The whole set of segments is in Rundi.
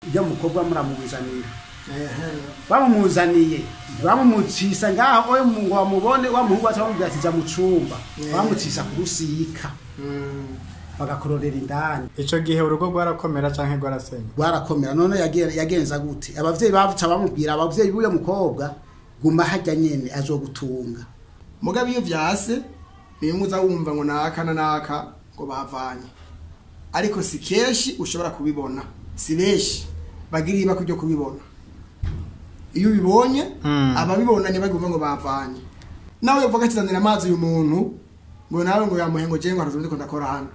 Ujya mukobwa muramuzanira, bamumuzaniye bamumucisa ngaho oyo ngo bamubone, wa muhungu aca bamubwira ati: "Ja mu cumba." Bamucisa ku rusika, bagakororera indani. Ico gihe urugo rwarakomera canke rwarasenya? Rwarakomera. None yagenza gute? Abavyeyi baca bamubwira, abavyeyi b'uyo mukobwa: "Guma harya nyene, azogutunga." Mugabo iyo vyase, nimwe uza wumva ngo naka na naka ngo bavanye, ariko si kenshi ushobora kubibona, si benshi bagira ibako ryo kubibona. Iyo ubibonye, ababibona ntibagumve ngo bavanye. Nawe uvuga akizanira amazi uyu muntu, ngo nawe ngo yamuhe, ngo jewe ngo harazo ndiko ndakora hano.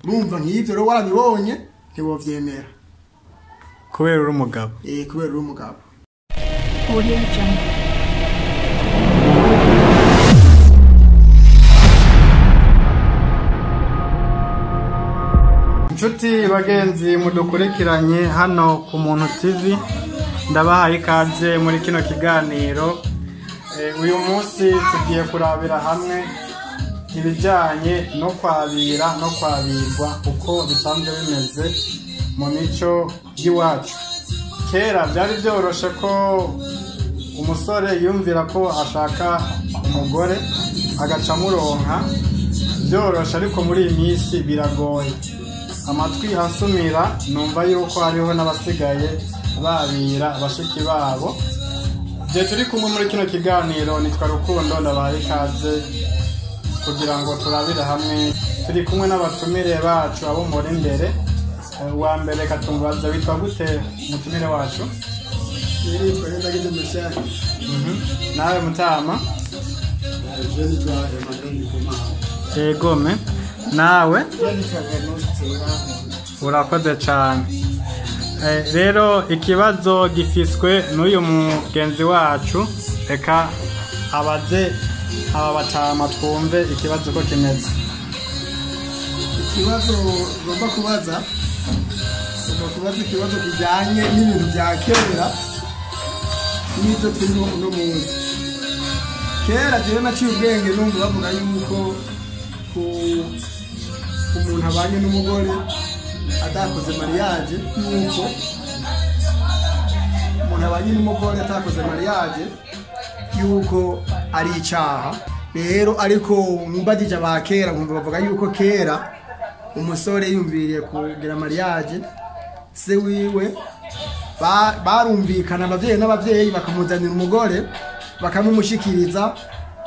Urumva nk'ivyo rero warabibonye, ntiwovyemera. Kubera uri umugabo. Eh, kubera uri umugabo. Audio Jungle. Inshuti bagenzi mudukurikiranye hano ku Muntu TV, ndabahaye ikaze muri kino kiganiro. Uyu munsi tugiye kurabira hamwe ibijyanye no kwabira no kwabirwa, uko bisanzwe bimeze mu mico y'iwacu. Kera byari byoroshe ko umusore yumvira ko ashaka umugore agaca amuronka byoroshe, ariko muri iyi minsi biragoye. Amatwi ansumira numva yuko hariho n'abasigaye babira bashiki babo. Igihe turi kumwe muri kino kiganiro nitwa Rukundo, ndabaye ikaze kugira ngo turabire hamwe. Turi kumwe n'abatumire bacu abo muri imbere. Uwa mbere katumubaza: witwa gute, umutumire wacu? Nitwa Ngendageze Meshaki. Nawe mutama? Je nitwa Emmanuel Ndikumana. Egome, nawe? Urakoze cyane. Rero ikibazo gifiswe n'uyu mugenzi wacu, reka abaze aba batama twumve ikibazo ko kimeze. Ikibazo ugomba kubaza, ugomba kubaza ikibazo kijyanye n'ibintu bya kera n'ibyo turimo uno munsi. Kera jewe naciye ubwenge numva bavuga yuko ku umuntu abanye n'umugore atakoze mariage, yuko umuntu abanye n'umugore atakoze mariage yuko ari icyaha. Rero ariko mbagije aba kera, nkumva bavuga yuko kera umusore yumviriye kugira mariage, se wiwe barumvikana abavyeyi n'abavyeyi, bakamuzanira umugore, bakamumushikiriza,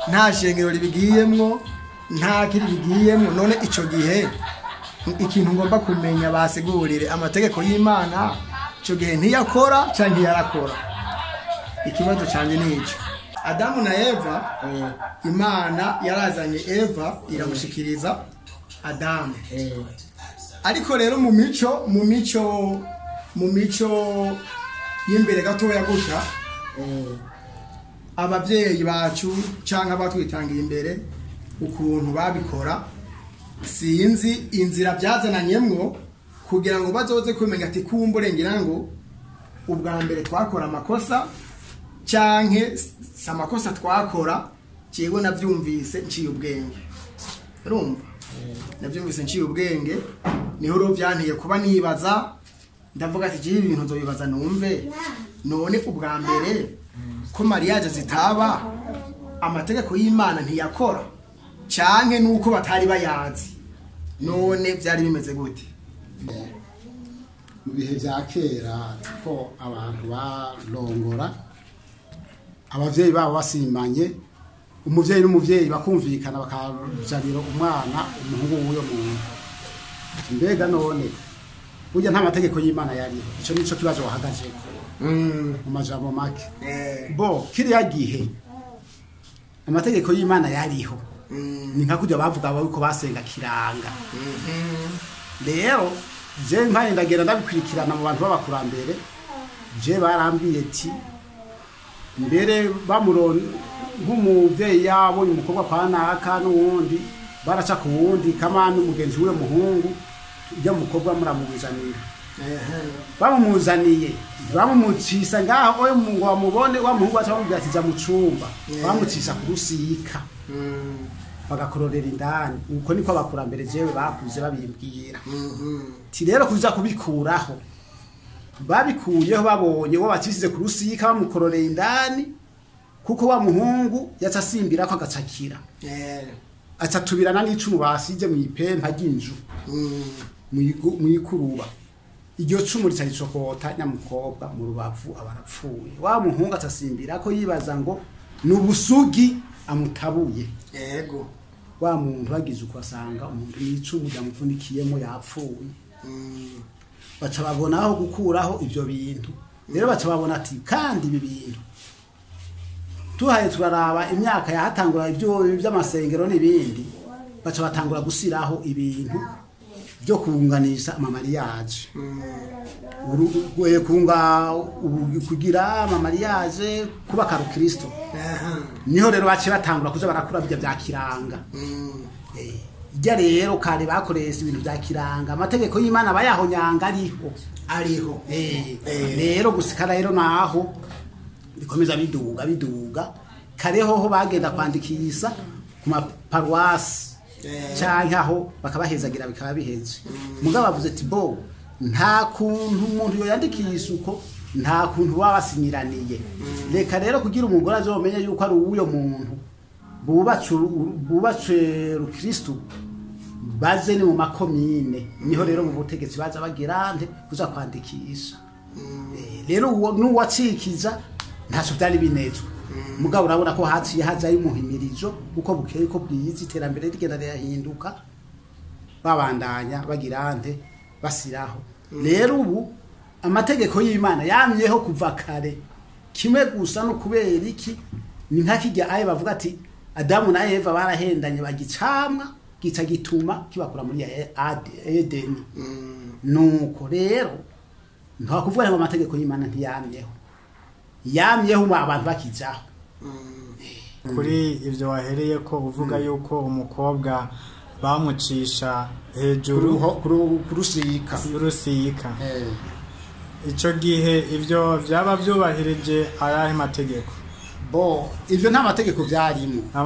nta shengero ribigiyemwo, nta kiri bigiyemwo. None ico gihe ikintu ngomba kumenya, basigurire amategeko y'Imana ico gihe ntiyakora canke yarakora? Ikibazo canje nico. Adamu na Eva, Imana yarazanye Eva iramushikiriza Adamu. Ariko rero mu mico y'imbere gatoya gutya, abavyeyi bacu canke abatwitangiye imbere, ukuntu babikora sinzi, inzira byazananyemwo kugira ngo bazoze kumenya ati kumbure ngira ngo ubwa mbere twakora amakosa canke si amakosa twakora. Jewe navyumvise nciye ubwenge, urumva navyumvise nciye ubwenge, niho rero vyanteye kuba nibaza, ndavuga ati jewe ibintu nzobibaza numve. None ubwa mbere ko mariage zitaba, amategeko y'Imana ntiyakora canke nuko batari bayazi? None vyari bimeze gute? Mu bihe bya kera ko abantu barongora abavyeyi babo basimanye, umuvyeyi n'umuvyeyi bakumvikana, bakazanira umwana umuhungu w'uyo muntu. Mbega none burya nta mategeko y'Imana yariho? Ico nico kibazo wahagazeko mu majambo make. Bo kiriya gihe amategeko y'Imana yariho, ni nka kurya bavuga yuko basenga kiranga. Rero je mpaye ndagenda ndabikurikirana mu bantu b'abakurambere, je barambwiye ati mbere bamuron nk'umuvyeyi yabonye umukobwa kwa naka n'uwundi, baraca ku wundi kama n'umugenzi w'uyo muhungu: "Ujya mukobwa muramuzanira." Bamumuzaniye bamumucisa ngaho oyo ngo bamubone, wa muhungu aca bamubwira ati: "Ja mu cumba." Bamucisa ku rusika, bagakororera indani. Uko niko abakurambere jewe bakuze babimbwira. Ti rero kuza kubikuraho Babikuyeho babonye uwo bacishije ku rusika bamukororeye indani, kuko wa muhungu yaca asimbira ko agacakira, acatubirana n'icumu basize mu ipempa ry'inzu, mwikuruba. Iryo cumu rica ricokota nyamukobwa mu rubavu, aba arapfuye. Wa muhungu acasimbira ko yibaza ngo ni ubusugi amutabuye. Wa muntu bagize uko asanga umuntu n'icumu ryamupfunikiyemo yapfuye. Baca babona aho gukuraho ivyo bintu. Rero baca babona ati kandi ibi bintu tuhaye turaraba imyaka yahatangura ibyo by'amasengero n'ibindi, baca batangura gusiraho ibintu byo kunganisha amamariyaje, kunga kugira amamariyaje kuba karukristo. Niho rero bace batangura kuza barakura bijya bya kiranga. Ijya rero kare bakoresha ibintu bya kiranga, amategeko y'Imana bayahonyanga ariho. Rero gusikara rero naho bikomeza biduga kare hoho bagenda kwandikisha ku maparuwasi canke aho bakabahezagira bikaba biheze. Mugabo bavuze ati bo nta kuntu umuntu yoyandikisha uko, nta kuntu baba basinyiraniye. Reka rero kugira umugore azomenye yuko ari uwuyo muntu bubatse rukristo, baze ni mu makomine. Niho rero mu butegetsi baza bagira nte kuza kwandikisha. Rero uwo nuwacikiza ntacyo byari binezwe. Mugabo urabona ko haciye hajayo umuhimirizo uko bukeye ko bwiza, iterambere rigenda rirahinduka, babandanya bagira nte basiraho. Rero ubu amategeko y'Imana yamyeho kuva kare, kimwe gusa no kubera iki ni nka kijya aye bavuga ati Adamu na Eva barahendanye bagicamwa gica gituma kibakura muri Edeni. Nuko rero nta kuvuga ngo amategeko y'Imana ntiyamyeho, yamyeho abantu bakijaho. Kuri ivyo wahereye ko uvuga yuko umukobwa bamucisha hejuru kurusika, ico gihe ivyo vyaba vyubahirije ayahe mategeko? Bo ivyo nta mategeko vyarimo, nta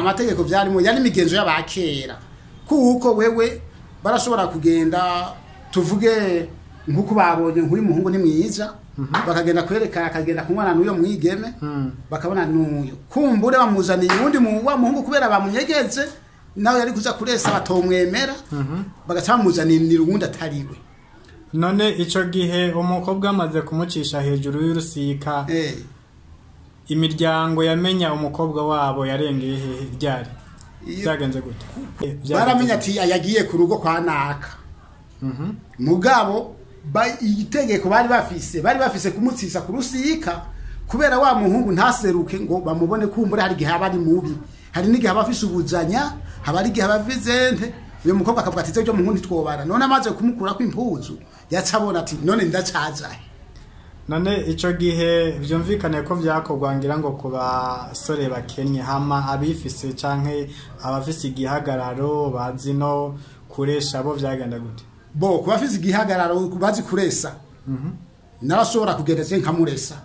mategeko vyarimo, yari imigenzo y'abakera. Kuko wewe barashobora kugenda tuvuge nkuko babonye nk'uyu muhungu ni mwiza, bakagenda kwereka akagenda kunywana n'uyo mwigeme, bakabona n'uyo kumbure bamuzaniye uwundi wa muhungu kubera bamunyegeze nawe yari kuza kuresa batomwemera, bagaca bamuzanira uwundi atariwe. None ico gihe umukobwa amaze kumucisha hejuru y'urusika, imiryango yamenya umukobwa wabo yarengeye hehe ryari? Byagenze gute? Baramenya ati yagiye ku rugo kwa naka. Mugabo itegeko bari bafise kumutsisa ku rusika kubera wa muhungu ntaseruke ngo bamubone kumbura. Hari gihe aba ari mubi, hari n'igihe aba afise ubuzanya, haba ari gihe aba vizente. Uyu mukobwa akavuga ati cyo muhungu ntitwobara. None amaze kumukura ko impuzu yacabona ati none ndacazahe. None ico gihe vyumvikane ko vyakorwa ngira ngo ku basore bakennye, hama abifise canke abafise igihagararo bazi no kuresha bo vyagenda gute? Bo kubafise igihagararo bazi kuresa, narashobora kugenda je nkamuresa.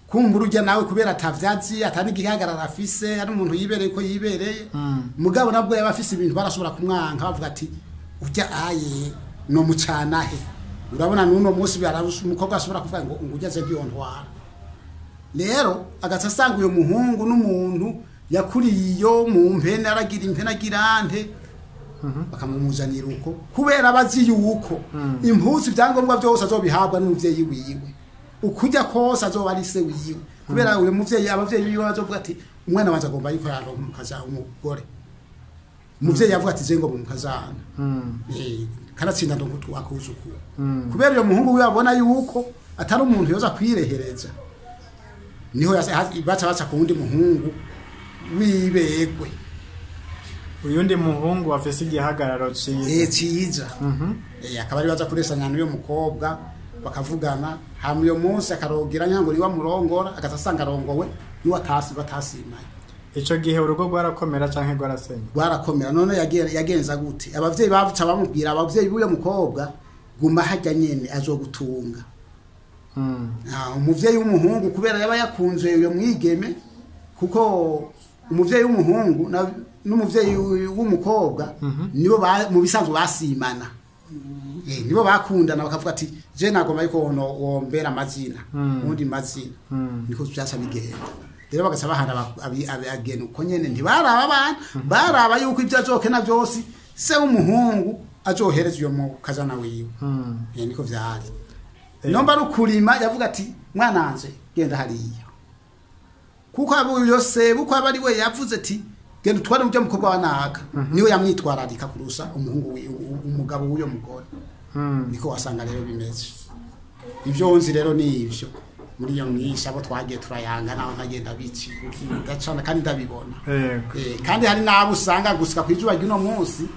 Kumbura urya nawe kubera atavyazi atani igihagararo afise, ari umuntu yibereye ko yibereye. Mugabo nabwo yabafise ibintu barashobora kumwanka bavuga ati urya aye no mucanahe. Urabona nuno munsi umukobwa ashobora kuvuga ngo ugeze byontwara. Rero agaca asanga uyo muhungu n'umuntu yakuriye iyo mu mpene aragira impene agirante, bakamumuzanira uko kubera bazi yuko impuzu ibyangombwa byose azobihabwa n'umuvyeyi wiwe, ukujya kose azoba ari se wiwe. Kubera uyo muvyeyi abavyeyi biwe bazovuga ati umwana wanje agomba yuko yaronka umukaza umugore. Umuvyeyi avuga ati je ngomba umukazana, karatsinda ndo wakuzuku. Kubera uyo muhungu wiwe abona yuko atari umuntu yoza kwirehereza, niho baca ku wundi muhungu wibegwe. Uyundi muhungu afise igihagararo ciza, ciza. Akaba ari baza kuresanya n'uyo mukobwa bakavugana, hama uyo munsi akarogira nyango niwa murongora, agaca arongowe niwa batasimaye. Ico gihe urugo rwarakomera canke rwarasenya? Rwarakomera. None yagenza gute? Abavyeyi bavuca bamubwira, abavyeyi b'uyo mukobwa guma harya nyene azogutunga. Umuvyeyi w'umuhungu kubera yaba yakunze uyo mwigeme, kuko umuvyeyi w'umuhungu n'umuvyeyi w'umukobwa nibo mu bisanzwe basimana, nibo bakundana bakavuga ati Je nagomba yuko wombera amazina, ubundi mazina. Niko vyasa bigenda. Rero bagasaba bahana agena uko nyene, ntibaraba abana, baraba yuko ibyo azokena byose se w'umuhungu azohereza uyo mukazana wiwe. Niko vyari. Nomba rukurima yavuga ati mwananje genda hariya, kuko abo yose buko aba ari we yavuze ati genda utware ujya mukobwa wa naka, niwe yamwitwararika kurusa umuhungu umugabo w'uyo mugore. Niko wasanga rero bimeze. Ivyo nzi rero ni ivyo muri iyo myinshi abo twagiye turayanga naho nkagenda bici ndacana kandi ndabibona. Kandi hari n'abo usanga gusika kwijuba ry'uno munsi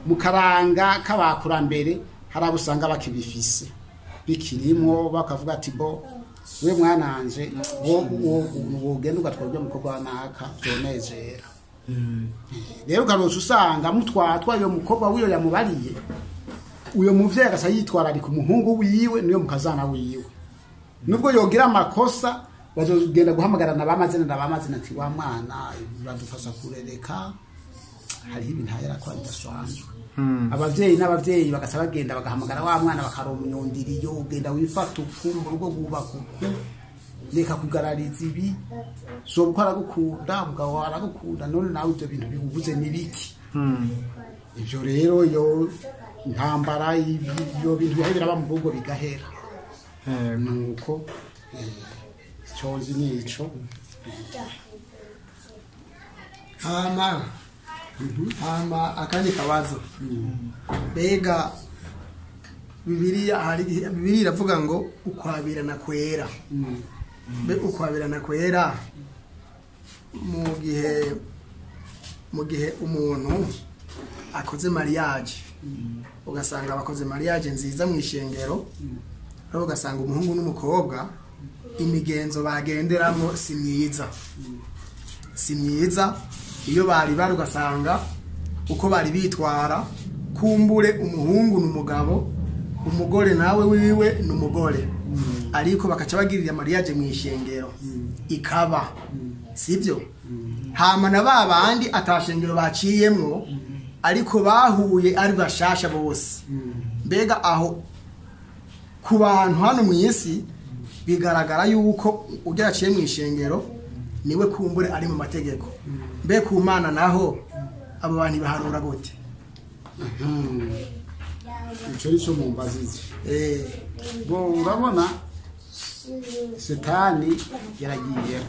mu karanga k'abakurambere, hari abo usanga bakibifise bikirimwo, bakavuga ati bo we mwananje wogenda ugatwara ujya mukobwa wa naka vyonezera. Rero ukarosa usanga mutwatwa uyo mukobwa w'iyo yamubariye, uyo muvyeyi agasa yitwararika umuhungu wiwe niyo mukazana wiwe, nubwo yogira amakosa bazogenda guhamagarana bamazina na bamazina ati wa mwana uradufasha kurereka, hariho ibintu yarakora bidasanzwe. Abavyeyi n'abavyeyi bagasa bagenda bagahamagara wa mwana bakaromunyondiriyo, ugenda wifata uku mu rugo rwubaka uku, reka kugarariza ibi, so uko aragukunda umugabo wawe aragukunda, none nawe ivyo bintu bihubuze n'ibiki? Ivyo rero iyo intambara ibyo bintu bihe biraba mu rugo bigahera. Nuko ico nzi nico. Hama akandi kabazo, mbega Bibiliya hari Bibiliya iravuga ngo ukwabirana kwera. Mbe ukwabirana kwera mu gihe umuntu akoze mariage, ugasanga bakoze mariage nziza mu ishengero, ariko ugasanga umuhungu n'umukobwa imigenzo bagenderamo si myiza, si myiza. Iyo bari bari ugasanga uko bari bitwara, kumbure umuhungu n'umugabo, umugore nawe wiwe n'umugore, ariko bakaca bagirira mariage mu ishengero ikaba sibyo. Hama na babandi atashengero baciyemwo, ariko bahuye ari bashasha bose. Mbega aho ku bantu hano mu isi bigaragara yuko ujya yaciye mu ishengero niwe kumbure ari mu mategeko. Mbe ku Mana naho abo bantu baharura gute? Ico nico mumbazize. Bo urabona Setani yaragiye,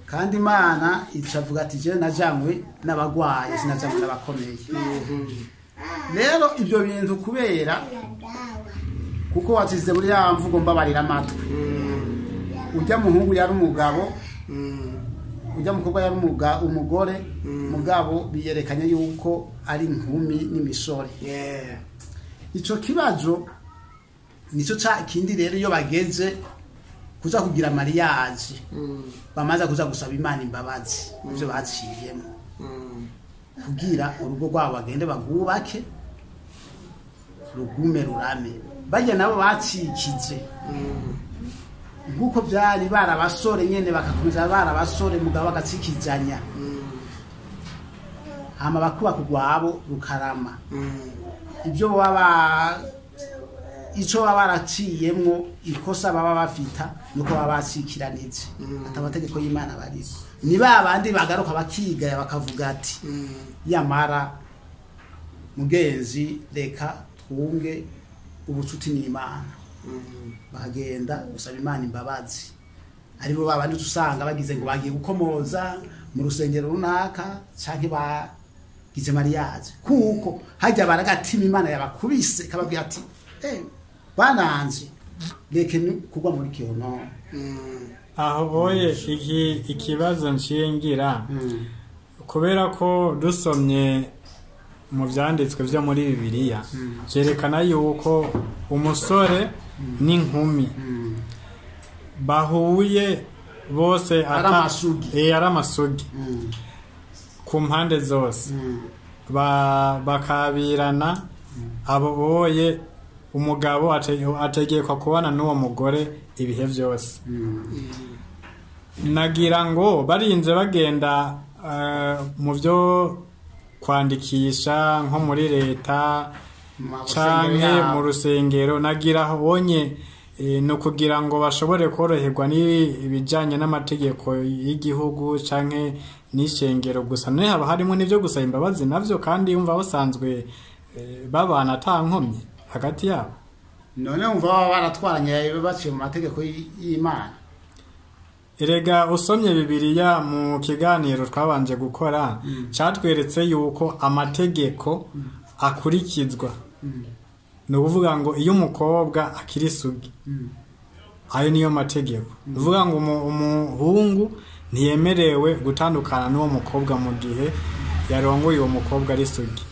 kandi Imana icavuga ati je najanywe n'abagwaye sinajanywe n'abakomeye. Rero ibyo bintu kubera kuko watize muri ya mvugo mbabarira amatwi, ujya muhungu yari umugabo, ujya mukobwa yari umugore, mugabo biyerekanye yuko ari inkumi n'imisore. Ico kibazo nico ca kindi rero iyo bageze kuza kugira mariage, bamaze kuza gusaba Imana imbabazi ivyo baciyemo, kugira urugo rwabo bagende bagubake rugume rurame. Bajya nabo bacikije nkuko byari barabasore nyene, bakakomeza barabasore mugabo bagacikizanya, hama bakubaka urwabo rukarama. Ibyo baba ico baba baraciyemwo ikosa baba bafita nuko baba bacikiranije ata amategeko y'Imana bariko. Ni ba bandi bagaruka bakigaya bakavuga ati yamara mugenzi reka twunge ubucuti n'Imana, bakagenda gusaba Imana imbabazi. Aribo babandi usanga bagize ngo bagiye gukomoza mu rusengero runaka canke bagize mariage, kuko hajya baragatima Imana yabakubise kababwira ati bananje reke kugwa muri kiyono. Aho boye ikibazo nshingira kubera ko dusomye mu vyanditswe vyo muri Bibiliya cyerekana yuko umusore n'inkumi bahuye bose ari amasugi ku mpande zose, bakabirana. Abo boye umugabo ategekwa kubana n'uwo mugore ibihe byose. Nagira ngo barinze bagenda mu byo kwandikisha nko muri leta Canke mu rusengero. Nagira honye ni ukugira ngo bashobore koroherwa n'ibijyanye n'amategeko y'igihugu canke n'ishengero gusa. None haba harimo n'ibyo gusaba imbabazi navyo, kandi yumva basanzwe babana ata nkomyi hagati yabo. None wumva baba baratwaranye baciye mu mategeko y'Imana. Erega usomye Bibiliya mu kiganiro twabanje gukora, catweretse yuko amategeko akurikizwa. Ni ukuvuga ngo iyo umukobwa akiri isugi, ayo niyo mategeko. Ni ukuvuga ngo umuhungu ntiyemerewe gutandukana n'uwo mukobwa mu gihe yarongoye uwo mukobwa ari isugi.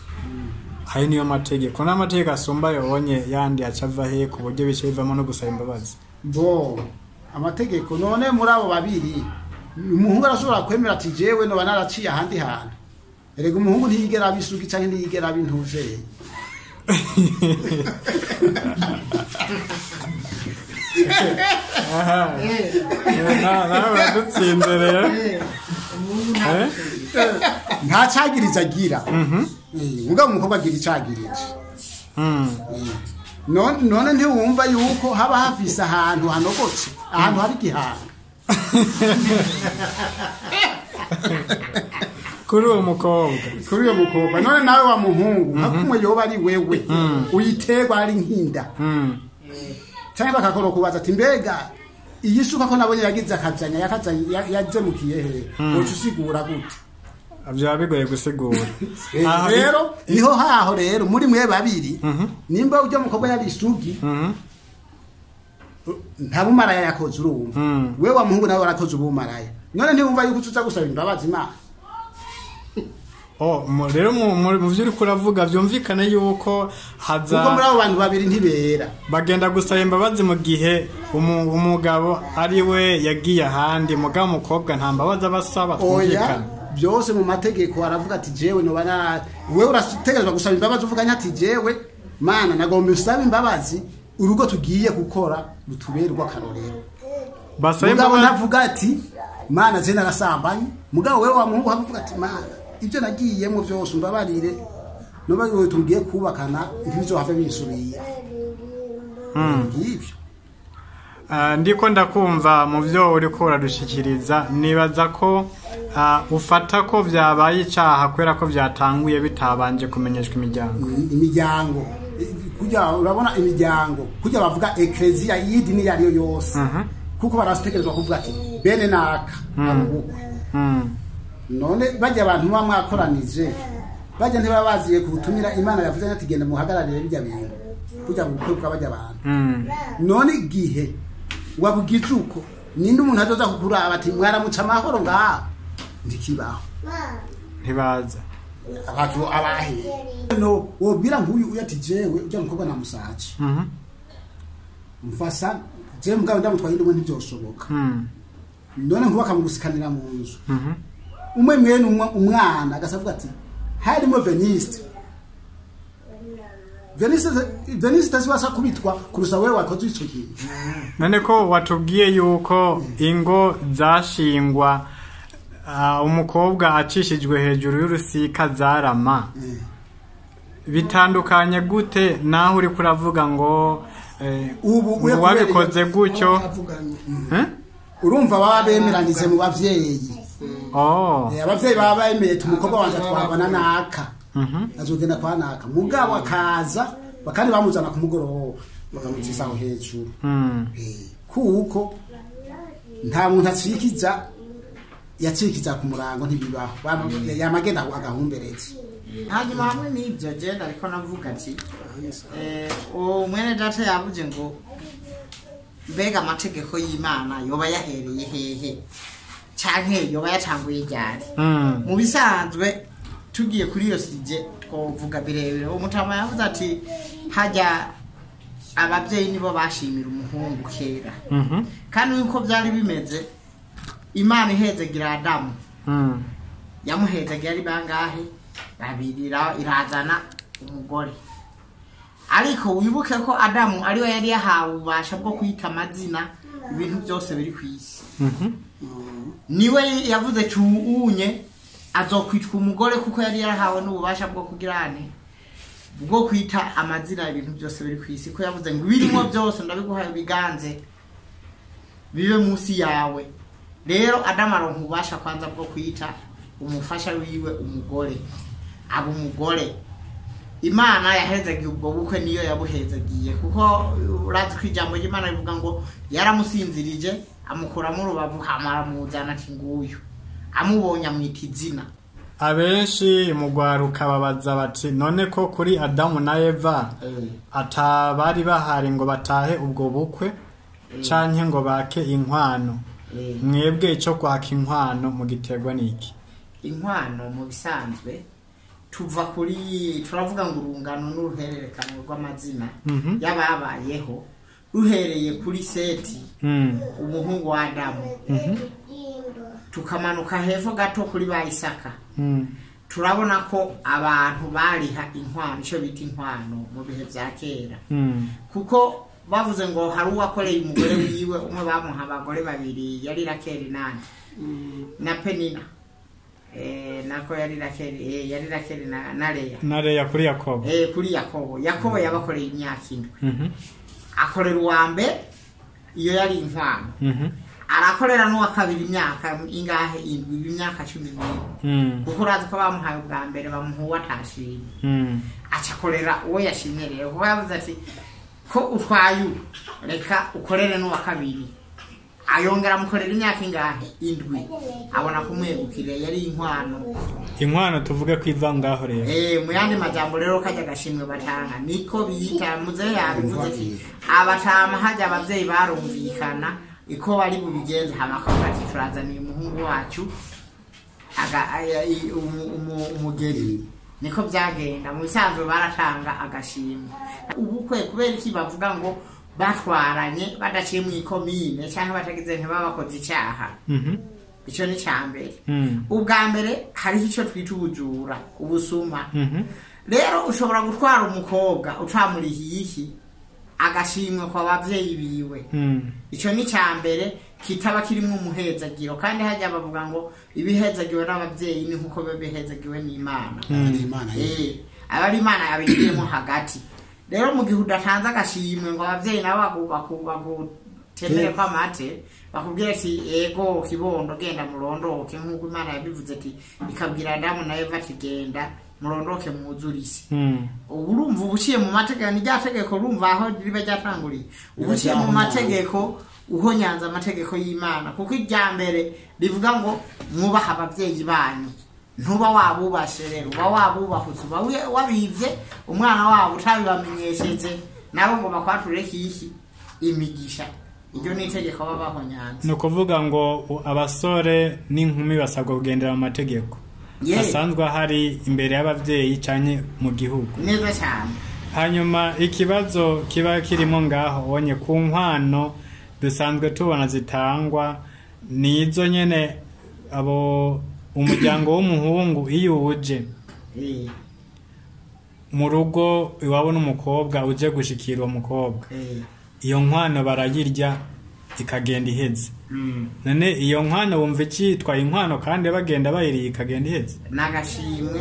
Ayo niyo mategeko. N'amategeko asumba yobonye yandi acava he ku buryo bice bivamo no gusaba imbabazi? Bo amategeko none muri abo babiri, umuhungu arashobora kwemera ati jewe noba naraciye ahandi hantu. Erega umuhungu ntiyigera aba isugi canke ntiyigera aba intuvyeyi. Nawe uradutsinze rero. Nta cagirizo agira. Mugabo umukobwa agira icagirije. None ntiwumva yuko haba hafise ahantu hanogotse, ahantu hari igihanga kuri uwo mukobwa? Kuri uwo mukobwa. None nawe wa muhungu, nka kumwe yoba ari wewe uyiterwa ari nkinda, canke bakakora kubaza ati mbega iyi suka ko nabonye yagize akazanya yakazanya yazemukiye he, woca usigura gute? Byaba bigoye gusigura. Rero niho haho rero muri mwe babiri, nimba ujya mukobwa yari isugi, nta bumaraya yakoze, urumva we wa muhungu nawe warakoze ubumaraya. None ntiwumva yuko uza gusaba imbabazi Imana? Oh, rero mu byo uriko uravuga byumvikane yuko haza kuko muri abo bantu babiri ntibera bagenda gusaba imbabazi mu gihe umugabo ari we yagiye ahandi, mugabo umukobwa nta mbabazi aba asaba. Oya, byose mu mategeko aravuga ati jewe noba na wewe urategerezwa gusaba imbabazi, uvuga ati jewe Mana nagomba usaba imbabazi, urugo tugiye gukora rutubere urw'akarorero. Basaba Mugabo imbabazi ntavuga ati Mana je narasambanye, mugabo wewe wa muhungu avuga ati Mana ibyo nagiyemo byose umbabarire, noba wewe tugiye kubakana ntibizohave bisubira. Ngibyo. Ndiko ndakumva mu byo uriko uradushikiriza, nibaza ko ufata ko vyabaye icaha kubera ko vyatanguye bitabanje kumenyeshwa imiryango. Imiryango kujya urabona imiryango kujya bavuga ekleziya y'idini iyo ariyo yose, kuko baratekerezwa kuvuga ati bene naka abubukwe. None bajya abantu baba mwakoranije, bajya ntibaba baziye kubutumira Imana yavuze ati genda muhagararire bijya bintu kujya bukwe bw'abajya abantu. None igihe wabugize uko, ninde umuntu azoza kukuraba ati mwaramuca amahoro ngaha? Ndikibaho. Ntibaza. Abantu abahe no wobwira nk'uyu uyu ati jewe ujya mukobwa namusaje, mfasa jewe mugabo ndamutwaye indumwe ntibyoshoboka. None nkuba akamugusikanira mu nzu, umwe mwene umwana agasavuga ati harimo Veniste Veniste siwasa kubitwa kurusa wewe wakoze ico kintu. None ko watubwiye yuko ingo zashingwa umukobwa acishijwe hejuru y'urusika zarama, bitandukanye gute naho uri kuravuga ngo Ubu ngo wabikoze gutyo? Urumva baba bemeranyije mu bavyeyi. Oh. Abavyeyi baba bemeye umukobwa wanje twabana naka, azogenda kwa naka, mugabo akaza bakandi bamuzana ku mugoroba bakamuciza aho hejuru. Kuko nta muntu acikiza yacikiza ku murango ntibibaho, yamagenda agahumberetse. Hanyuma hamwe n'ibyo genda ariko navuga ati uwo mwene data yavuze ngo mbega amategeko y'Imana yoba yahereye hehe canke yoba yatanguye ryari? Mu bisanzwe tugiye kuri iyo sije twovuga birebire. Umutama yavuze ati hajya ababyeyi nibo bashimira umuhungu kera, kandi uko byari bimeze Imana ihezegira Adamu, yamuhezegira ari bangahe? Babiri, irazana umugore. Ariko wibuke ko Adamu ariwe yari yahawe ububasha bwo kwita amazina ibintu byose biri ku isi. Niwe yavuze tuunye azokwitwa umugore kuko yari yarahawe n'ububasha bwo kugirane Bwo kwita amazina ibintu byose biri ku isi, ko yavuze ngo ibirimo byose ndabiguhaye biganze bibe munsi yawe. Rero Adamu aronka ububasha kwanza bwo kwita umufasha wiwe umugore, aba umugore. Imana yahezagiye ubwo bukwe, niyo yabuhezagiye, kuko urazi ko ijambo ry'Imana rivuga ngo yaramusinzirije amukuramo urubavu, hama aramuzana ati nguyu, amubonye amwita izina. Abenshi mu rwaruka babaza bati none ko kuri Adamu na Eva atabari bahari ngo batahe ubwo bukwe canke ngo bake inkwano, mwebwe ico kwaka inkwano mugiterwa niki? Inkwano mu bisanzwe tuva kuri, turavuga ngo urungano n'uruhererekane rw'amazina y'ababayeho, ruhereye kuri Seti, umuhungu wa Adamu, tukamanuka hepfo gato kuri ba Isaka. Turabona ko abantu bariha inkwano, icyo bita inkwano mu bihe bya kera, kuko bavuze ngo hari uwakoreye umugore wiwe umwe, bamuha abagore babiri, yari Rakeli nani na Penina, nako yari Rakeli, yari Rakeli na Leya. Na Leya kuri Yakobo. Kuri Yakobo. Yakobo yabakoreye imyaka 7. Akorera uwa mbere, iyo yari inkwano. Arakorera n'uwa kabiri imyaka ingahe? 7, imyaka 11. Kuko urazi ko bamuhaye ubwa mbere, bamuha uwo atashimye. Acakorera uwo yashimye rero, kuko yavuze ati ko utwaye ubu, reka ukorere n'uwa kabiri. Ayongera amukorera imyaka ingahe? 7. Abona kumwegukira, yari inkwano. Inkwano tuvuge ko iva ngaho rero. Mu yandi majambo rero kajya gashimwe batanga niko biyita. Muzehe yabivuze ati abatama hajya abavyeyi barumvikana iko bari bubigenze, hama bakavuga ati turazaniye umuhungu wacu umugeni. Niko byagenda mu bisanzwe, baratanga agashimwe. Ubukwe kubera iki bavuga ngo batwaranye badaciye mu ikomine cyangwa batagize ntibabakoze icyaha? Icyo ni icya mbere. Ubwa mbere hariho icyo twita ubujura, ubusuma. Rero ushobora gutwara umukobwa utamurihiye iki? Agashimwe kwa bavyeyi biwe. Icyo ni icya mbere kitaba kirimo umuhezagiro, kandi hajya bavuga ngo ibihezagiwe n'ababyeyi ni nkuko biba bihezagiwe n'Imana. Ari Imana ye. Aba ari Imana yabigiyemo hagati. Rero mu gihe udatanze agashimwe ngo ababyeyi nabo bagutemere ko amate, bakubwira ati ego kibondo genda murondoke, nk'uko Imana yabivuze ati ikabwira Adamu na Eva ati genda murondoke mwuzure isi. Ubu urumva uba uciye mu mategeko, ni rya tegeko urumva aho riba ryatanguriye, uba uciye mu mategeko, uhonyanza amategeko y'Imana, kuko irya mbere rivuga ngo mwubahe ababyeyi banyu. Ntuba wabubashe rero, uba wabubahutse, uba wabivye umwana wabo utabibamenyesheje, nabo ngo bakwature iki? Imigisha. Iryo ni itegeko baba bahonyanze. Ni ukuvuga ngo abasore n'inkumi basabwa kugendera mu mategeko asanzwe ahari imbere y'abavyeyi canke mu gihugu. Neza cyane. Hanyuma ikibazo kiba kirimo ngaho onye ku nkwano dusanzwe tubona zitangwa nizo nyene abo umuryango w'umuhungu iyo uje mu rugo iwabo n'umukobwa uje gushikira uwo mukobwa, iyo nkwano barayirya ikagenda iheze. None iyo nkwano wumva ikitwa inkwano kandi bagenda bayiriye ikagenda iheze? N'agashimwe,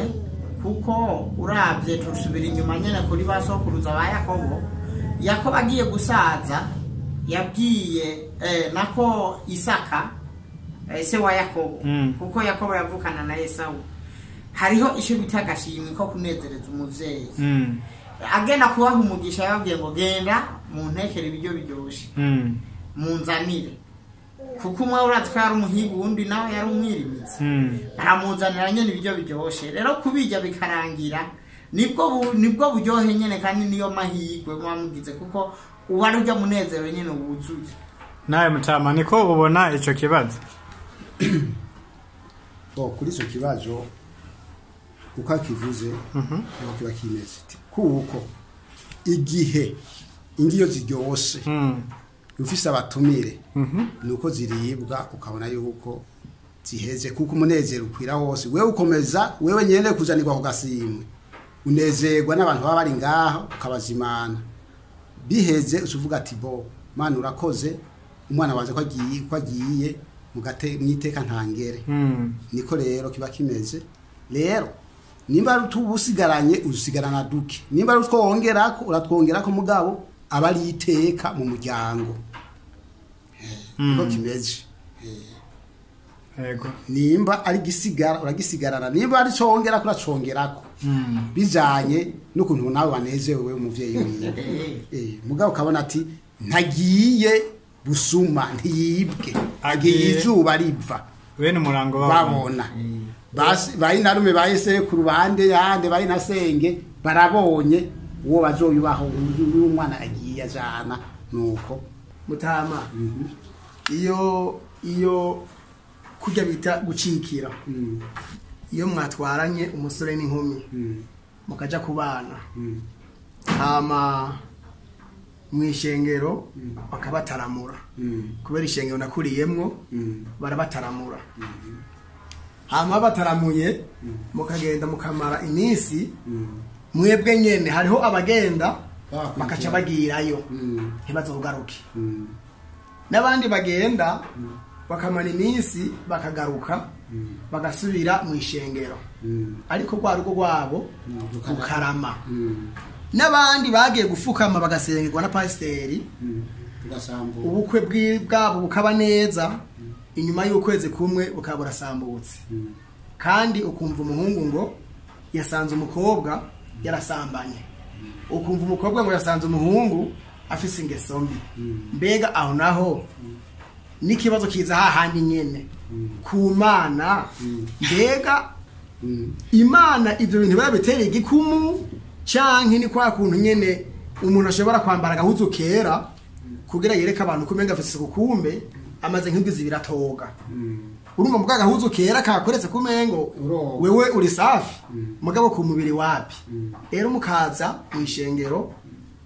kuko urabye tusubira inyuma nyene kuri ba sokuruza ba Yakobo. Yakobo agiye gusaza yabwiye nako Isaka, se wa Yakobo, kuko Yakobo yavukana na Esawu, hariho icyo bita agashimwe ko kunezereza umuvyeyi. Agenda kubaha umugisha yababwiye ngo genda muntekere ibiryo biryoshe, munzanire, kuko umwe urazi ko yari umuhigu, uwundi nawe yari umwirimitsi. Baramuzanira nyene ibiryo biryoshe. Rero kubirya bikarangira nibwo buryohe nyene, kandi niyo mahirwe muba mugize, kuko uba ari urya munezero nyene wuzuye. Nawe mutama niko ubona ico kibazo? Bo kuri ico kibazo uko akivuze niho kiba kimeze, kuko igihe ingiyo ziryoshe ufise abatumire nuko ziribwa ukabona yuko ziheze, kuko umunezero ukwira hose. Wewe ukomeza wewe nyene kuzanirwa ku gasimwe, unezerwa n'abantu baba bari ngaho ukabazimana. Biheze usuvuga ati bo Mana urakoze, umwana waje ko agiye mwiteka ntangere. Niko rero kiba kimeze. Rero Nimba ari utubusigaranye usigarana duke, nimba ari utwo wongerako uratwongerako, mugabo aba ari iteka mu muryango. Niko kimeze. Yego. Nimba ari gisigara uragisigarana, nimba ari cyo wongerako uracongerako, bijanye n'ukuntu nawe wanezerewe umuvyeyi wiwe. Mugabo ukabona ati ntagiye busuma, ntiyibwe, agiye Agiye. izuba riva Bene umurango babona. Babona basi bayinarume bayisekuru bande yande bayinasenge barabonye uwo bazoyubaho uyu mwana agiye ajana nuko. Mutama, iyo kurya bita gucikira, iyo mwatwaranye umusore n'inkumi mukaja kubana, hama mu ishengero bakabataramura, kubera ishengero nakuriyemwo barabataramura, hama bataramuye mukagenda mukamara iminsi mwebwe nyene, hariho abagenda Babakurikira. bakaca bagirayo ntibazogaruke, n'abandi bagenda bakamara iminsi bakagaruka bagasubira mu ishengero, ariko rwa rugo rwabo rukarama, n'abandi bagiye gufukama bagasengerwa na pasiteri, ugasambura ubukwe bwabo bukaba neza, inyuma y'ukwezi kumwe bukaba burasambutse, kandi ukumva umuhungu ngo yasanze umukobwa yarasambanye, ukumva umukobwa ngo yasanze umuhungu afise ingeso mbi. Mbega aho naho n'ikibazo kiza hahandi nyene ku Mana, mbega Imana ibyo bintu babitereye igikumu, canke ni kwa kuntu nyene umuntu ashobora kwambara agahuzu kera kugira yereke abantu ko umenga afise isuku, kumbe amaze nk'indwi zibiri atoga? Urumva muga agahuzu kera kakoretse kumengo Uroga. wewe uri safi, mugabo ku mubiri wapi. Rero mukaza mu ishengero,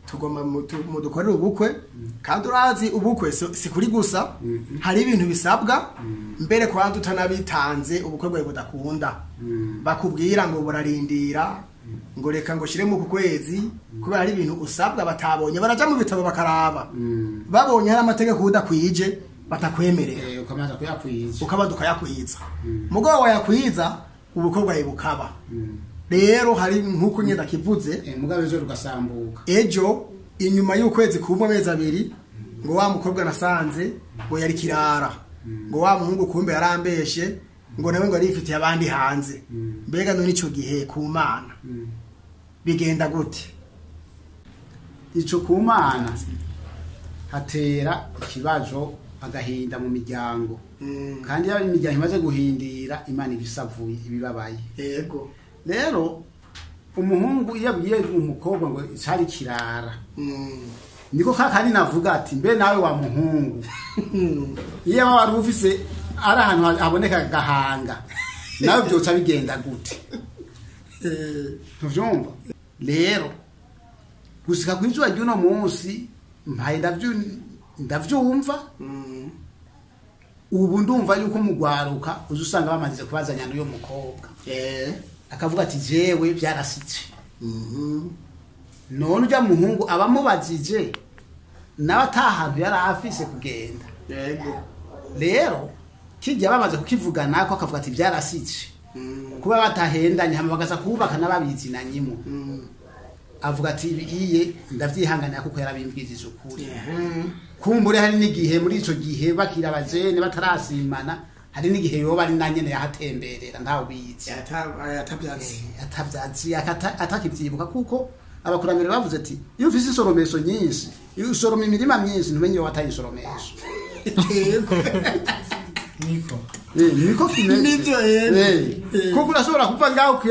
tugomba mudukorere ubukwe, kandi urazi ubukwe si kuri gusa, hari ibintu bisabwa mbere kwa tutanabitanze ubukwe bwawe budakunda. Bakubwira ngo burarindira, ngo reka ngo shire mu ku kwezi, kubera hari ibintu usabwa batabonye. Baraja mu bitabo bakaraba, babonye hari amategeko udakwije batakwemerera. Ukamaza kuyakwiza. Ukaba tukayakwiza, mugabo wayakwiza ubukwe bwawe bukaba. Rero hari nk'uko nyenda kivuze, Mugabo ejo rugasambuka. Ejo inyuma y'ukwezi kumwe, amezi 2, ngo wa mukobwa nasanze ngo yari kirara, ngo wa muhungu kumbe yarambeshe, ngo nawe ngo arifitiye abandi hanze. Mbega none ico gihe ku Mana bigenda gute? Ico ku Mana hatera ikibazo, agahinda mu miryango, kandi iyo imiryango imaze guhindira, Imana ibisavuye ibibabaye. Rero umuhungu iyo abwiye umukobwa ngo cari kirara, niko kakandi navuga ati mbe nawe wa muhungu, iyo wari ufise ari ahantu haboneka agahanga, nawe byoca bigenda gute? Ntuvyumva rero gushika kw'izuba ry'uno munsi mpaye ndavyumva. Ubu ndumva yuko mugwaruka uza usanga bamaze kubazanya n'uyo mukobwa, akavuga ati jewe byarasitse. None ujya muhungu abamubajije nawe atahantu yari afise kugenda. Rero kijya bamaze kukivugana ko akavuga ati byarasitse, kuba batahendanye, hama bakaza kubaka n'ababizinanyimo, avuga ati iye ndavyihanganira kuko yarabimbwirije ukuri. Kumbure hari n'igihe muri ico gihe bakira abajene batarasimana, hari n'igihe yoba ari na nyene yahatemberera, ntawe ubizi. Yatavyatsi. Atavyazi, atakivyibuka, kuko abakurambere bavuze ati iyo ufise isoromeso nyinshi, iyo usoroma imirima myinshi, ntumenye iyo wataye isoromeso. Niko. Niko kimeze. Nivyo, yego. Kuko urashobora kuva ngaho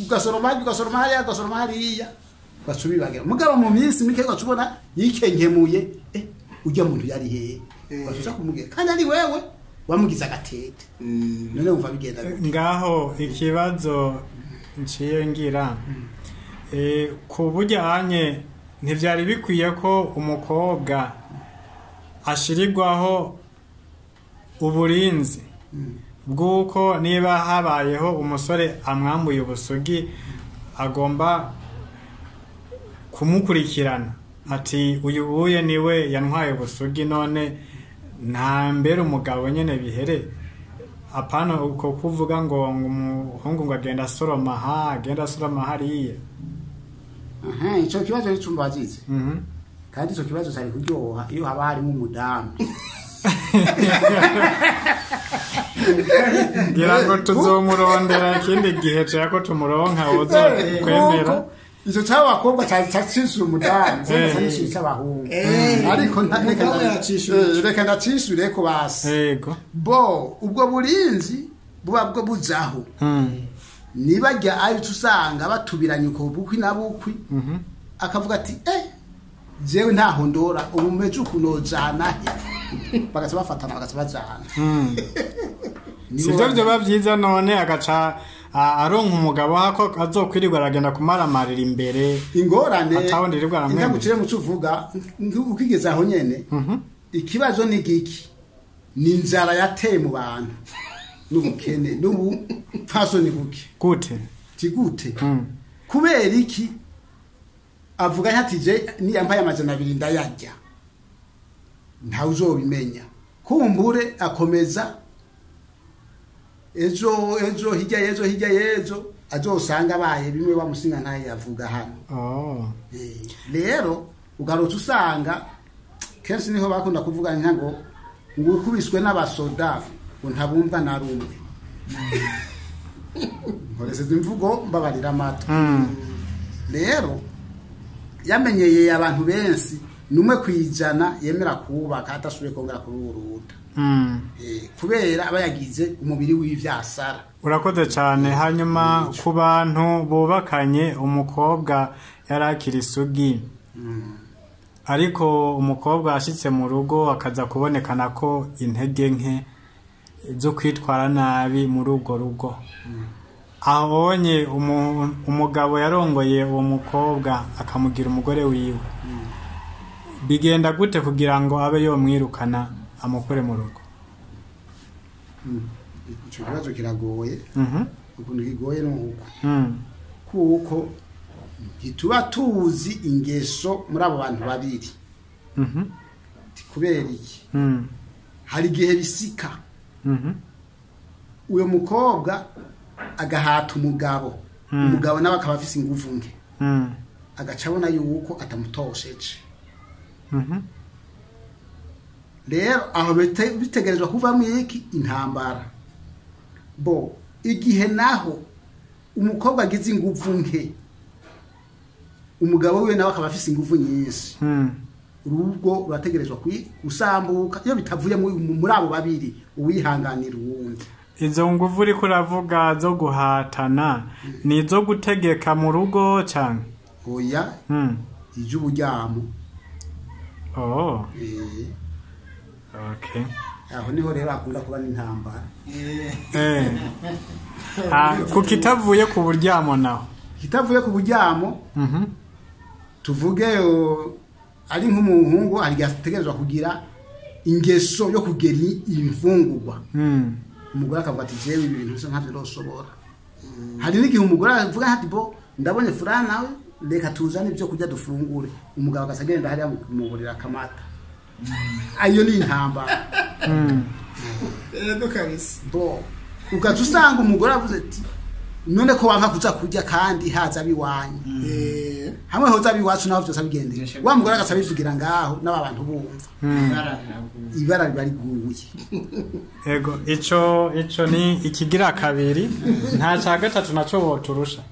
ugasoroma hariya, ugasoroma hariya, ugasoroma hariya, ugaca ubibagira, mugabo mu minsi mike ugaca ubona yikenkemuye, ujya muntu yari hehe? Ugaca uja kumubwira kandi ari wewe wamugize agatete. None wumva bigenda gute? Ngaho ikibazo nciye ngira, ku bujyanye ntibyari bikwiye ko umukobwa ashirirwaho uburinzi bw'uko niba habayeho umusore amwambuye ubusugi agomba kumukurikirana, ati uyu uye niwe yantwaye ubusugi, none nta mbere umugabo nyene bihere Apana uko kuvuga ngo umuhungu ngo agenda asoroma aha, agenda asoroma hariya. Aha, ico kibazo nicumbajije. Kandi ico kibazo cari kuryoha iyo haba harimo umudamu. Ngira ngo tuzomurondera ikindi gihe cya ko tumuronka uzokwemera. Ico c'abakobwa cari cacishuye umudamu, cacishuye c'abahungu. Ariko Umudamu yacishuye. Reka ndacishure ko basi. Yego. Bo ubwo burinzi buba bwo buzaho. Nibajya ari usanga batubiranye uko bukwi na bukwi. Akavuga ati jewe ntaho ndora ubu mpeje ukunojana he. Bagaca bafatana bagaca bajana. Sivyo vyoba vyiza none agaca aronka umugabo hako azokwirirwa aragenda kumaramarira imbere. Ingorane Atawundi yirirwa aramwemera. Indagucire mu cuvuga ukigeze aho nyene. Ikibazo ni giki? Ni inzara yateye mu bantu n'ubukene n'ubupfasoni buke. Gute? Tigute. Kubera iki avuga ati je niyambaye 200 ndayarya, ntawe uzobimenya. Kumbure akomeza ejo ejo hirya yejo hirya yejo azosanga abaye bimwe bamusinga ntaye yavuga hano. Rero ugarutse usanga kenshi niho bakunda kuvuga ngo ngukubiswe n'abasoda ngo ntabumva na rumwe. Nkoresheje imvugo mbabarira amatwi. Rero yamenyeye abantu benshi numwe kwijana yemera kubaka atasubiye kongera kururuta. Kubera aba yagize umubiri w'ivyasara. Urakoze cyane. Hanyuma ku bantu bubakanye umukobwa yarakira isugi, ariko umukobwa ashitse mu rugo akaza kubonekana ko intege nke zo kwitwara nabi muri urwo rugo, abonye umugabo yarongoye uwo mukobwa akamugira umugore wiwe, bigenda gute kugira ngo abe yomwirukana amukure mu rugo? Ico kibazo kiragoye. Ukuntu kigoye ni uko kuko ntituba tuzi ingeso muri abo bantu babiri. Kubera iki? Hari igihe bisika uyo mukobwa agahata umugabo, umugabo nawe akaba afise inguvu nke, agaca abona yuko atamutosheje. Rero aho bitegerezwa kuvamwo iki? Intambara. Bo igihe naho umukobwa agize inguvu nke, umugabo wiwe nawe akaba afise inguvu nyinshi, urugo rurategerezwa gusambuka iyo bitavuye muri abo babiri uwihanganira uwundi. Izo nguvu uriko uravuga zo guhatana ni izo gutegeka mu rugo canke? Oya, ivy'uburyamo. Okay. Aho niho rero akunda kuba n'intambara. Ku kitavuye ku buryamo naho? Kitavuye ku buryamo, tuvuge ari nk'umuhungu arigategerezwa kugira ingeso yo kugera imfungurwa. Umugore akavuga ati jewe ibi bintu ntavyo ndoshobora. Hari n'igihe umugore avuga ati bo ndabonye fulani nawe reka tuzane ibyo kurya dufungure, umugabo agaca agenda hariya kumuburira akamata. Ayo ni intambara. Yego kabisa. Bo ugaca usanga umugore avuze ati none ko wanka kuza kurya kandi haza abiwanyu, hamwe hoza abiwacu naho vyose abigendera. Wa mugore agaca abivugira ngaho n'aba bantu bumva ibara riba riguye. Ego, ico ni ikigira kabiri, nta ca gatatu naco woturusha.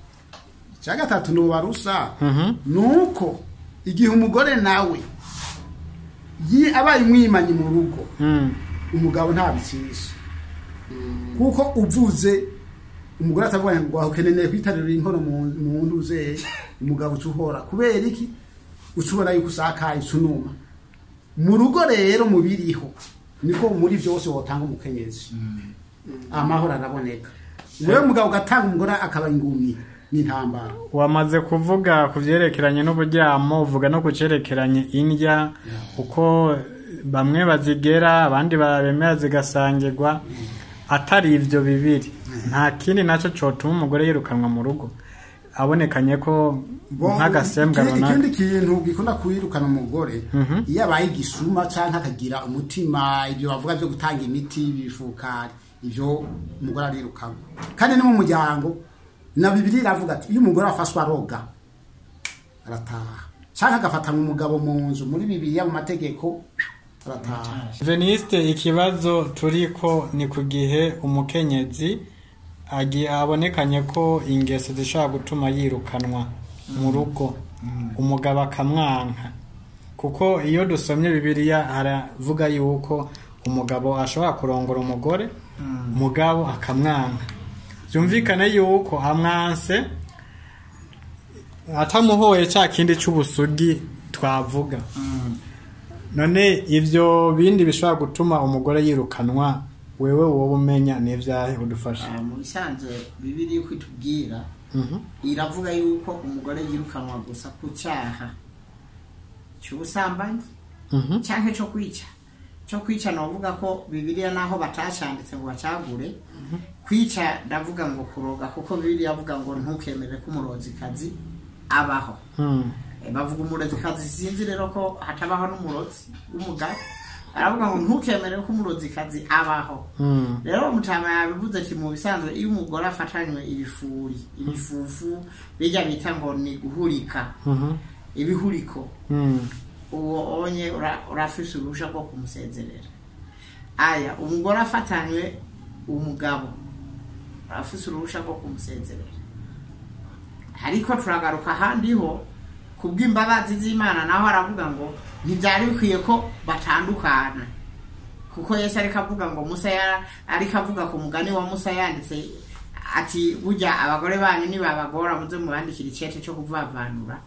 Ica gatatu nubarusa nuko igihe umugore nawe abaye umwimanyi mu rugo, umugabo ntabicisha. Kuko uvuze umugore atavuga ngo aho keneye kwitarira inkono mu ntuze, umugabo ucuhora kubera iki? Ucubona yuko usakaye ucunuma mu rugo. Rero mubiriho niko muri vyose wotanga umukenyezi, amahoro araboneka. Wewe mugabo ugatanga umugore akaba ingumyi n'intambara. Wamaze kuvuga ku vyerekeranye n'uburyamo, uvuga no kucerekeranye indya, uko bamwe bazigera abandi babemera zigasangirwa. Atari ivyo bibiri, nta kindi naco cotuma umugore yirukanwa mu rugo abonekanye ko nk'agasembwa runaka. Ikindi kintu gikunda kwirukana umugore, iyo abaye igisuma canke akagira umutima ibyo bavuga byo gutanga imiti bifukari, Ivyo umugore arirukanwa. Kandi no mu muryango na Bibiliya iravuga ati iyo umugore afashwe aroga arataha, canke agafata umugabo mu nzu, muri Bibiliya mu mategeko arataha. Veniste, ikibazo turiko ni ku gihe umukenyezi abonekanye ko ingeso zishobora gutuma yirukanwa mu rugo, umugabo akamwanka. Kuko iyo dusomye Bibiliya haravuga yuko umugabo ashobora kurongora umugore, mugabo akamwanka. Byumvikane yuko amwanse atamuhoye cya kindi c'ubusugi twavuga. None ivyo bindi bishobora gutuma umugore yirukanwa, wewe wowe umenya n'ivyahe udufasha? Mu bisanzwe Bibiliya uko itubwira, iravuga yuko umugore yirukanwa gusa ku cyaha cy'ubusambanyi canke cyo kwica. Cyo kwica novuga ko Bibiliya naho batacanditse ngo bacagure, kwica ndavuga ngo kuroga, kuko Bibiliya avuga ngo ntukemere ko umurozikazi abaho. Bavuga umurozikazi, sinzi rero ko hatabaho n'umurozi w'umugabo. Aravuga ngo ntukemere ko umurozikazi abaho. Rero mutama yabivuze ati mu bisanzwe iyo umugore afatanywe ibifuri, ibifufu bijya bita ngo ni guhurika, ibihuriko, uwo onye urafise uruhusha rwo kumusezerera. Aya umugore afatanywe umugabo urafise uruhusha rwo kumusezerera. Ariko turagaruka ahandi ho kubw'imbabazi z'Imana, naho aravuga ngo ntibyari bikwiye ko batandukana, kuko Yesu ariko avuga ngo Musa ariko avuga ku mugani wa Musa yanditse ati burya abagore banyu nibabagora muze mubandikire icete cyo kuvavanura.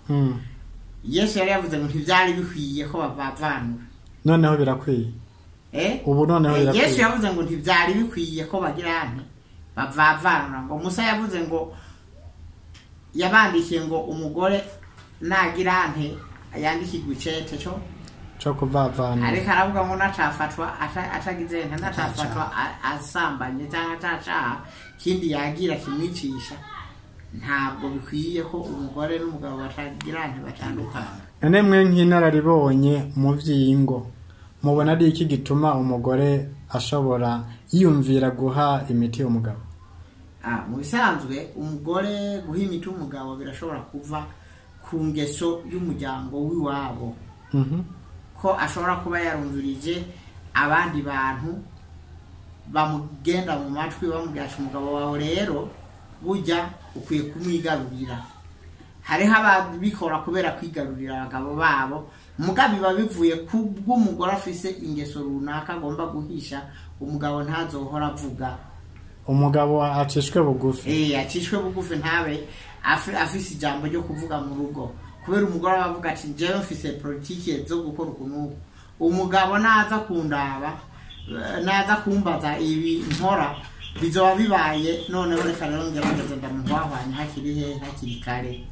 Yesu yari yavuze ngo ntibyari bikwiye ko bavavanura. Noneho birakwiye. Ubu noneho birakwiye. Yesu yavuze ngo ntibyari bikwiye ko bagira nte bavavanura. Ngo Musa yavuze ngo yabandikiye ngo umugore nagira nte yandikirwe icete cyo kuvavanura. Ariko aravuga ngo natafatwa atagize nte, natafatwa asambanye cyangwa atacaha kindi yagira kimwicisha, ntabwo bikwiye ko umugore n'umugabo batagira nte batandukana. None mwe nk'inararibonye mu vy'ingo, mubona ari iki gituma umugore ashobora yiyumvira guha imiti umugabo? Mu bisanzwe umugore guha imiti umugabo birashobora kuva ku ngeso y'umuryango w'iwabo. Ko ashobora kuba yarumvirije abandi bantu bamugenda mu matwi bamubwira ati umugabo wawe rero burya ukwiye kumwigarurira. Hariho ababikora kubera kwigarurira abagabo babo, mugabo biba bivuye kubw'umugore afise ingeso runaka agomba guhisha umugabo ntazohora avuga. Umugabo acishwe bugufi. Acishwe bugufi, ntabe afise ijambo ryo kuvuga mu rugo. Kubera umugore aba avuga ati jewe mfise politike zo gukora ukuntu, umugabo naza kundaba, naza kumbaza ibi nkora bizoba bibaye, noneho reka rero ngerageze ndamuhwahwanya hakiri he, hakiri kare.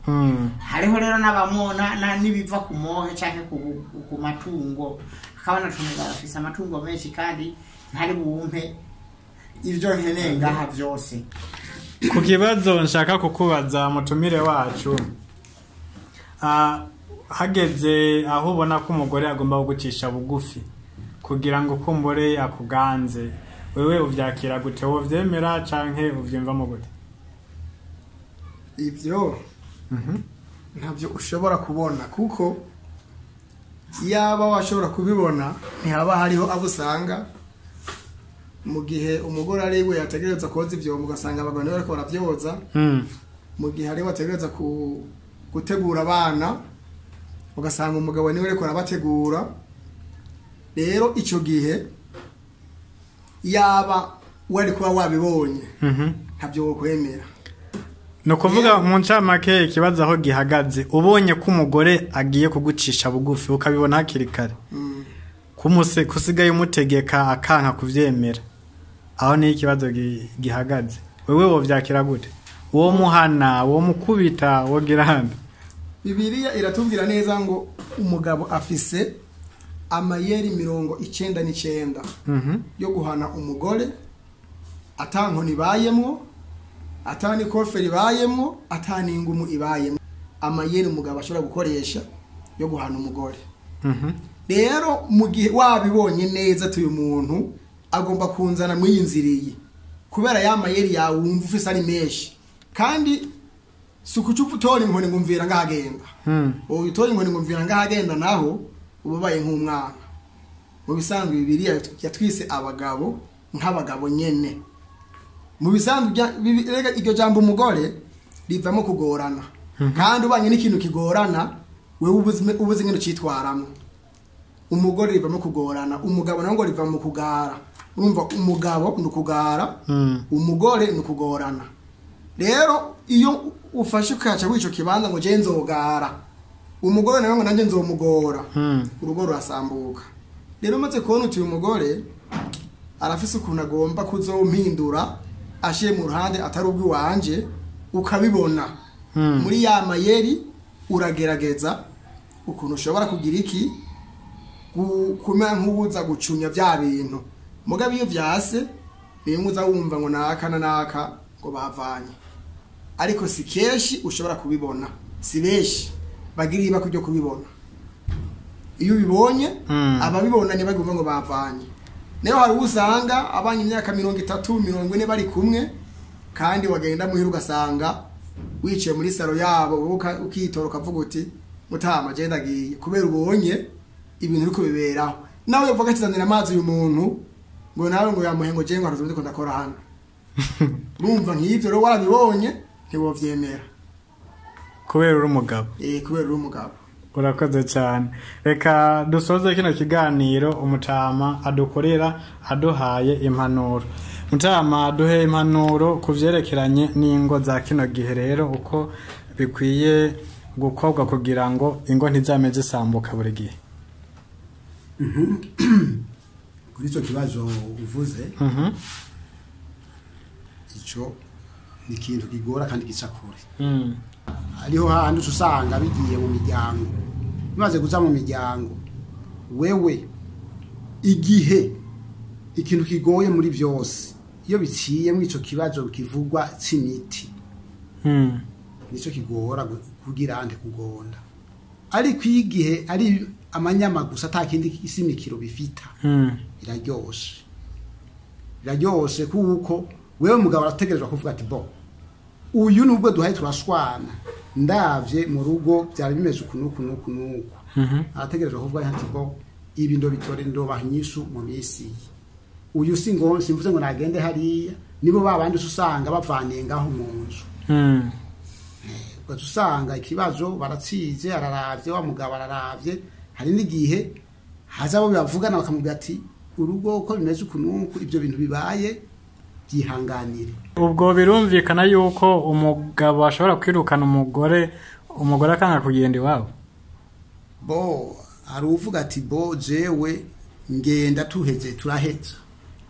Hariho rero n'abamwona n'ibiva ku mohe canke ku matungo, akabona ati umugabo afise amatungo menshi kandi ntari bumpe ivyo nkeneye ngaha vyose. Ku kibazo nshaka kukubaza mutumire wacu, hageze aho ubona ko umugore agomba kugucisha bugufi kugira ngo kumbure akuganze, wewe uvyakira gute? Wovyemera canke uvyumvamo gute? Ivyo ntavyo ushobora kubona, kuko yaba washobora kubibona ntihaba hariho abo usanga mu gihe umugore ari we yategereza koza ivyombo, ugasanga abagabo nibo bariko baravyoza. Mu gihe ari we ategereza gutegura abana, ugasanga umugabo niwe ariko arabategura. Rero ico gihe yaba wari kuba wabibonye ntabyo wokwemera. No kuvuga mu ncamake ikibazo aho gihagaze, ubonye ko umugore agiye kugucisha bugufi ukabibona hakiri kare, kusigaye umutegeka akanka kuvyemera, aho ni ikibazo gihagaze. Wewe wovyakira gute? Wo muhana, wo mukubita, wogira hande? Bibiliya iratubwira neza ngo umugabo afise amayeri 99 yo guhana umugore, atankoni bayemwo, atani koferi bayemwo, atani ingumu ibayemwo. Amayeri umugabo ashobora gukoresha yo guhana umugore. Rero mu gihe wabibonye neza tuyu muntu agomba kunzana mwiyinziriye, Kubera ya mayeri yawe wumva ufise ari menshi, kandi si ukuca upfa utora inkoni ngo mvira ngahagenda. Ubu utora inkoni ngo mvira ngahagenda, naho uba ubaye nk'umwana. Mu bisanzwe Bibiliya yatwise abagabo nk'abagabo nyene. Mu bisanzwe rega iryo jambo umugore rivamo kugorana, kandi ubanye n'ikintu kigorana, wewe ubuzi ingene ucitwaramwo. Umugore rivamo kugorana, umugabo nawe ngo riva mu kugara. Urumva, umugabo ni ukugara, umugore ni ukugorana. Rero iyo ufashe ukaca w'ico kibanza ngo je nzogara, umugore nawe ngo nanjye nzomugora, urugo rurasambuka. Rero umaze kubona uti uyu mugore arafise ukuntu agomba kuzompindura ashiye mu ruhande atari ubw'iwanje, ukabibona muri ya mayeri, uragerageza ukuntu ushobora kugira iki, kumera nk'ubuza gucunya bya bintu. Mugabo iyo vyase, nimwe uza wumva ngo naka na naka ngo bavanye, ariko si kenshi ushobora kubibona, si benshi bagira ibako ryo kubibona. Iyo ubibonye, ababibona ntibagumve ngo bavanye. Nayo hari uwo usanga abanye imyaka 30, 40 bari kumwe, kandi wagenda muhira ugasanga wicaye muri saro yabo, wowe ukitora ukavuga uti mutama je ndagiye, kubera ubonye ibintu biriko biberaho. Nawe uvuga ati zanira amazi, uyu muntu ngo nawe ngo yamuhe, ngo je ngo haruzi ndiko ndakora hano. Urumva nk'ivyo rero warabibonye, ntiwovyemera. Kubera uri umugabo. Eh, kubera uri umugabo. Urakoze cyane. Reka dusoze kino kiganiro umutama adukorera aduhaye impanuro. Mutama, aduhe impanuro ku vyerekeranye n'ingo za kino gihe rero, uko bikwiye gukorwa kugira ngo ingo ntizame zisambuka buri gihe. Kuri icyo kibazo uvuze, ico ni ikintu kigora kandi gica kure. Hariho hahandi uca usanga bigiye mu miryango. Bimaze kuza mu miryango, wewe igihe ikintu kigoye muri byose, iyo biciye muri ico kibazo kivugwa c'imiti, nico kigora kugira ande kugonda. Ariko iyo igihe ari amanyama gusa, ata kindi isimikiro bifita, iraryoshe, iraryoshe, kuko wewe mugabo arategerezwa kuvuga ati bo uyu nubwo duhaye turashwana, ndavye mu rugo byari bimeze uku nuku nuku nuku. Arategerezwa kuvuga ati bo ibi ndobitore, ndobaha inyishu mu minsi iyi. Uyu si ngo simvuze ngo nagende hariya, nibo babandi usanga bavaniye ngaho mu nzu. Ugaca usanga ikibazo baratsize, araravye wa mugabo araravye. Hari n'igihe haza abo bavugana bakamubwira ati urugo uko bimeze uku nuku, ibyo bintu bibaye byihanganire. Ubwo birumvikana yuko umugabo ashobora kwirukana umugore, umugore akanga kugenda iwabo. Bo hari uvuga ati bo jewe ngenda tuheze, turaheza.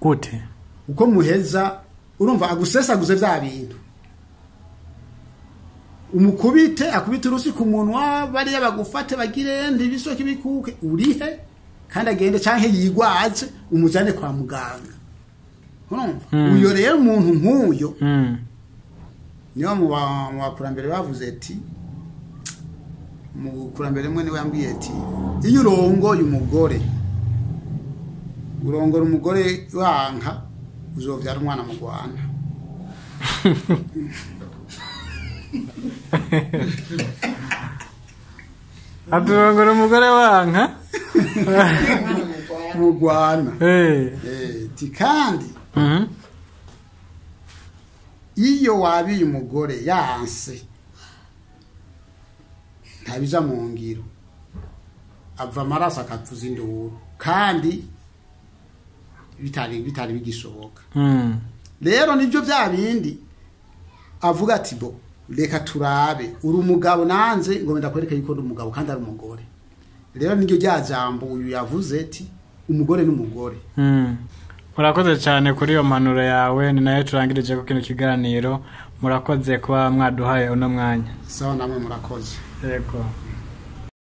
Gute? Uko muheza, urumva agusesaguze vya bintu, umukubite, akubite urusi ku munwa, bariya bagufate bagire ntibisoke ibikuke, urihe kandi agende canke yigwaze umujane kwa muganga. Urumva, uyo rero umuntu nk'uyo, niyo mu bakurambere bavuze ati, mu kurambere mwe niwe yambwiye ati iyo urongoye umugore, urongora umugore wanka, uzovyara umwana mu Rwanda. Aturongora umugore wanka mu Rwanda. Ti kandi iyo wabiye umugore yanse, ntabija mu ngiro, ava amaraso akavuza induru, kandi bitari bigishoboka. Rero nibyo bya bindi avuga ati bo reka turabe uri umugabo, nanze ngo ndakwereke yuko ndi umugabo kandi ari umugore. Rero niryo rya jambo uyu yavuze ati umugore n'umugore. Murakoze cyane kuri iyo mpanuro yawe, ni nayo turangirije ko kino kiganiro. Murakoze kuba mwaduhaye uno mwanya. Sawa, namwe murakoze. Yego.